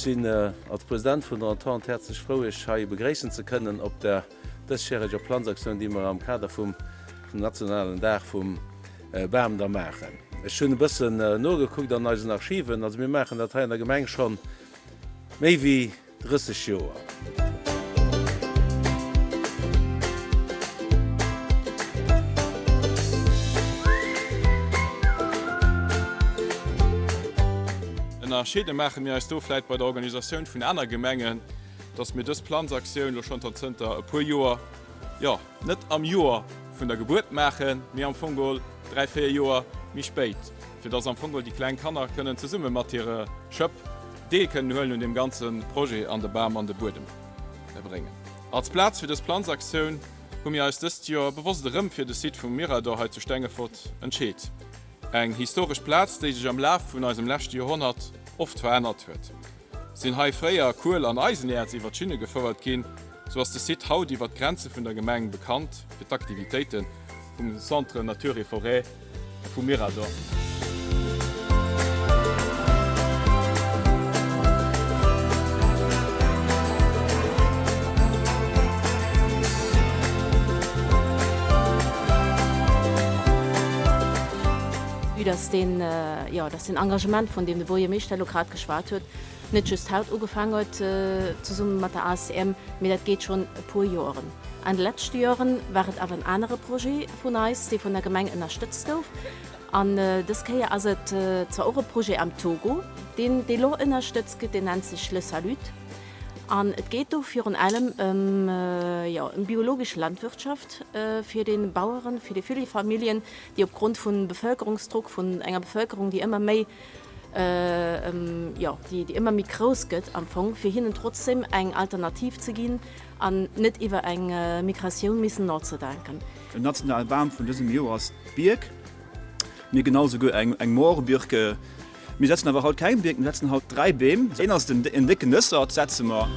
sinn als President vun der Entente häerzlech frou, Iech hei begréissen ze kënnen op der dësjäreger Planzaktioun, déi mer am Kader vum nationalen Dag vum Bam da maachen. Ech hunn e bëssen nogekuckt an eisen Archiven, also mir maachen dat hei an der Gemeng schonn méi wéi 30 Joer. Ënnerscheede maache mir eis do vläit bei der Organisatioun vun aner Gemengen, dass mir dës Planzaktioun elo schonn zënter e puer Joer, jo, net am Joer vun der Gebuert maachen, mee am Fong geholl 3, 4 Joer méi spéit, fir dass am Fong geholl déi kleng Kanner kënnen zesumme mat hire Schëpp Deel kënnen huelen un deem ganze Projet an de Bam an de Buedem bréngen. Als Plaz fir dës Planzaktioun hu mir eis dëst Joer bewosst erëm fir de Site vum Mirador hei zu Stengefort entscheet. Eng historesch Plaz, déi sech am Laf vun eisem leschte Joerhonnert oft verännert huet. Sinn hei fréier Kuel an Eisenäerz iwwer d'Schinne gefouert ginn, sou ass de Site haut iwwer d'Grenze vun der Gemeng bekannt fir d'Aktivitéite vum Centre Nature et Forêt vum Mirador. Vue dass deen, jo, dass deen Engagement, vun deem de Buergermeeschter elo grad geschwat huet, net just haut ugefaang huet zesumme mat der ACM, mee dat geet schonn e puer Joeren. An de leschte Joeren war et awer en anere Projet vun eis, dee vun der Gemeng ënnerstëtzt gouf. An dës Kéier ass et zwar och e Projet am Togo, deen dee lo ënnerstëtzt gëtt, deen nennt sech Le Salut. An et geet do virun allem ëm, jo, ëm biologesch Landwirtschaft fir de Baueren, fir déi vill Familljen, déi opgrond vun Bevëlkerungsdruck, vun enger Bevëlkerung, déi ëmmer méi, jo, déi ëmmer méi grouss gëtt am Fong, fir hinnen trotzdem eng Alternativ ze ginn an net iwwer eng Migratioun missen nozedenken. Den nationale Bam vun dësem Joer ass d'Bierk, mee genau souguer eng Moorbirke. Mir setzen awer haut keng Bierk, mir setzen haut 3 Beem. Een ass den en décken Nëssert, setze mer.